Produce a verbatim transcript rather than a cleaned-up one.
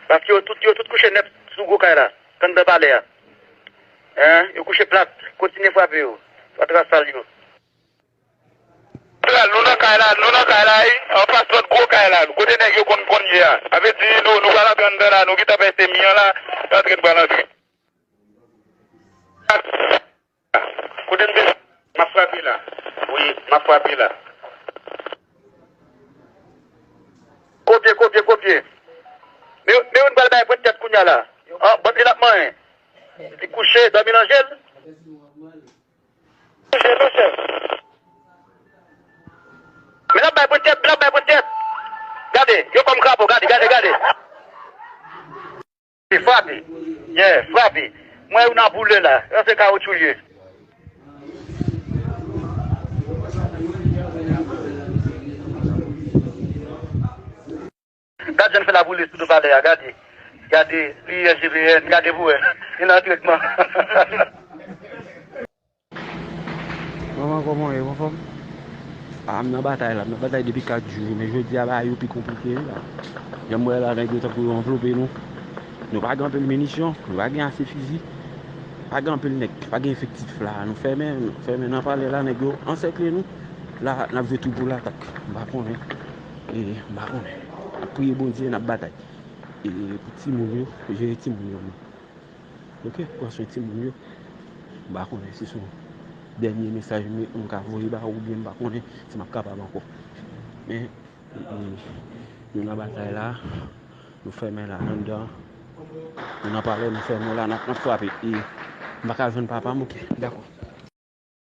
Paske yo tout, yo tout kouche nèt sou gwo kay la, anndan palè a. Hein? Yo kouche plat, kontinye frape yo. Pa tras sal yo. Santral, nou nan kay la, nou nan kay la, wi, anfas lòt gwo kay la, kote nèg yo konn, konn ye a. Sa vle di, nou, nou pral antre anndan la, nou gentan pèse mi an la, nou antre, nou pral antre. Kote m te, m ap frape la. Wi, m ap frape la. Kopye, kopye, kopye. Men, men youn pral bay pwent tèt kounye a la. An, bòt li l ap manyen. Li kouche, dòmi nan je l. Kouche, non, chèf. Men l ap bay pwent tèt, men l ap bay pwent tèt. Gade, yo kòm krapo, gade, gade, gade. Frape. Yeah, frape. Mwen, youn ap boule la. Sa se kawotchou l ye. Gad jan l fè l ap boule sou do palè a, gade. Gade, li ye G V N, gade pou wè. Li nan tretman. Manman, kòman w ye? Ou anfòm? A, m nan batay la, m nan batay depi kat jou, men jodi a bagay yo pi konplike wi la. Jan m wè la, nèg yo tankou yo anvlope nou. Nou pa gen anpil minisyon, nou pa gen ase fizi. Pa gen anpil nèg, pa gen efektif la. Nou fèmen, nou fèmen nan palè la, nèg yo ansèkle nou. La, n ap jwe tou pou latak. M pa konnen. E, m pa konnen. N ap priye Bondye, n ap batay. E pou timoun yo, jere timoun yo. Oke, pran swen timoun yo. M pa konnen si se yon dènye mesaj m, m ka voye ba ou oubyen m pa konnen si m ap kapab ankò. Men, mm, mm, nou nan batay la, nou fèmen la anndan. Nou nan palè, nou fèmen la, n ap, n ap frape. E m pa ka jwenn papa m, oke, dakò.